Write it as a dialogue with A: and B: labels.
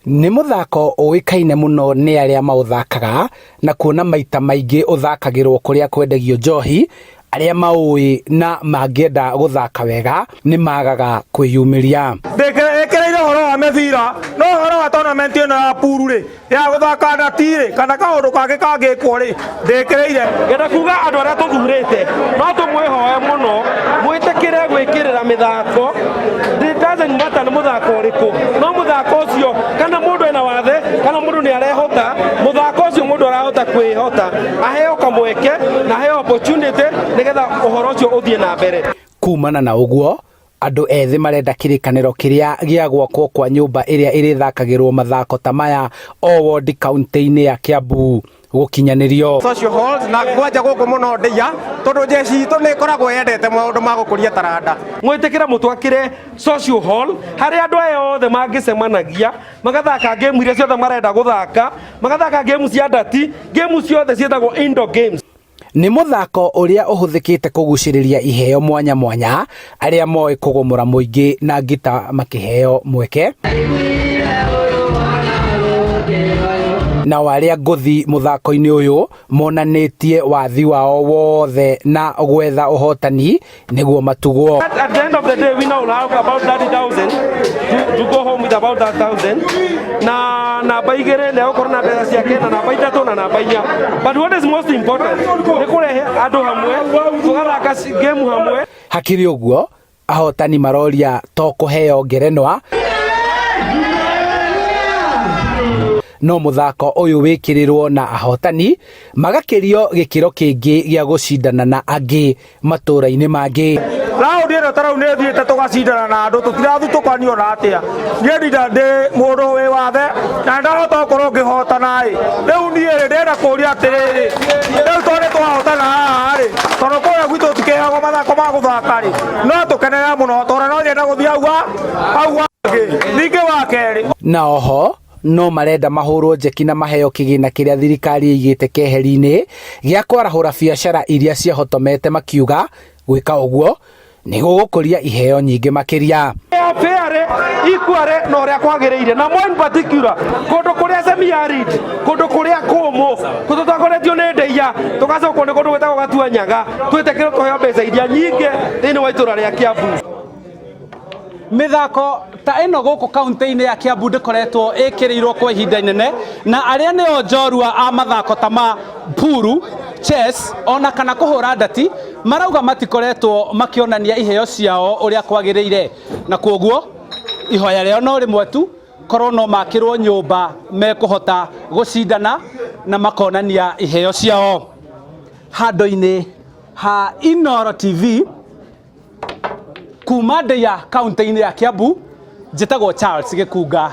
A: Nĩ mũthako ũĩkaine mũno nĩ arĩa maũthakaga na kuona maita maingĩ ũthakagĩrwo kũrĩa kwendagio njohi, arĩa maũĩ na mangĩenda gũthaka wega nĩ magaga kwĩyumĩria.
B: Ndĩkĩrĩire ũhoro wa mĩbira no ũhoro wa tournament ĩno ya puru rĩ ya gũthaka ndati rĩ kana kaũndũ kangĩ kangĩkwo rĩ ndĩkĩrĩire.
C: Ngenda kuga andũ arĩa tũthurĩte no tũmwĩhoe mũno mwĩtĩkĩre gwĩkĩrĩra mĩthako. It doesn't matter nĩ mũthako ũrĩkũ, no mũthako ũcio kana mũndũ ena wathe kana mũndũ nĩ arehota, mũthako ũcio mũndũ arahota kwĩhota aheo kamweke na aheo opportunity nĩgetha ũhoro ũcio ũthiĩ na mbere.
A: Kumana na ũguo, andũ ethĩ marenda kĩrĩkanĩro kĩrĩa gĩa gwakwo kwa nyũmba ĩrĩa ĩrĩthakagĩrwo mathako ta maya o wondi kaunti-inĩ ya Kiambu gũkinyanĩrio.
B: Social halls na kwanja gũkũ mũno ndĩia tondũ jeshi itũ nĩ ĩkoragwo yendete maũndũ ma gũkũria taranda.
C: Mwĩtĩkĩre mũtwakĩre social hall harĩa andũ aya othe mangĩcemanagia magathaka game iria ciothe marenda gũthaka, magathaka game cia ndati, game ciothe ciĩtagwo indoor games.
A: Nĩ mũthako ũrĩa ũhũthĩkĩte kũgucĩrĩria iheo mwanya mwanya arĩa moĩ kũgũmũra mũingĩ na ngita makĩheo mweke. Nao arĩa ngũthi mũthako-inĩ ũyũ monanĩtie wathi wao wothe na gwetha ũhotani nĩguo matugwo.
C: At the end of the day, we now have about 30,000 to go home with about 30,000. Na namba igĩrĩ nĩ egũkorwo na mbeca ciake na namba ithatũ na namba inya. But what is most important nĩ kũrehe andũ hamwe tũgathaka game hamwe.
A: Hakĩrĩ ũguo, ahotani maroria to kũheo ngerenwa no mũthako ũyũ wĩkĩrĩrwo na ahotani magakĩrio gĩkĩro kĩngĩ gĩa gũcindana na angĩ matũra-inĩ mangĩ.
B: Raundi ĩno ta rĩu nĩ ĩthiĩte tũgacindana na andũ tũtirathutũkanio na atĩa. Niĩ ndinda ndĩ mũndũ wĩ wathe na ndahota gũkorwo ngĩhotana ĩ. Rĩu niĩ rĩ ndĩrenda kũria atĩrĩrĩ, rĩu tondũ nĩ twahotana haha rĩ, tondũ kũrĩa gwitũ tũtikĩheagwo mathako ma gũthaka rĩ, no tũkenerera mũno tondũ no nyende gũthiĩ hau hau hangĩ. Ningĩ wa kerĩ.
A: Na oho no marenda mahũrwo njeki na maheo kĩgĩna kĩrĩa thirikari ĩigĩte keheri-inĩ gĩa kwarahũra biacara iria ciahotomete makiuga gwĩka ũguo nĩ gũgũkũria iheo nyingĩ makĩria.
C: Fair, equal na ũrĩa kwagĩrĩire na more in particular kũndũ kũrĩa semi arid, kũndũ kũrĩa kũmũ tũtongoretio nĩ ndĩia tũgacokwo nĩ kũndũ gwĩtagwo Gatuanyaga twĩtĩkĩre kũheo mbeca iria nyingĩ thĩinĩ wa itũra rĩa Kiambu.
D: Mĩthako ta ĩno gũkũ kaunti-inĩ ya Kiambu ndĩkoretwo ĩkĩrĩirwo kwa ihinda inene na arĩa nĩo njorua a mathako ta ma puru, chess ona kana kũhũra ndati marauga matikoretwo makĩonania iheo ciao ũrĩa kwagĩrĩire na kwoguo ihoya rĩao no rĩmwe tu korwo no makĩrwo nyũmba mekũhota gũcindana na makonania iheo ciao. Handũ-inĩ ha Inooro TV kuma Ndeia kaunti-inĩ ya Kiambu njĩtagwo Charles Gĩkunga.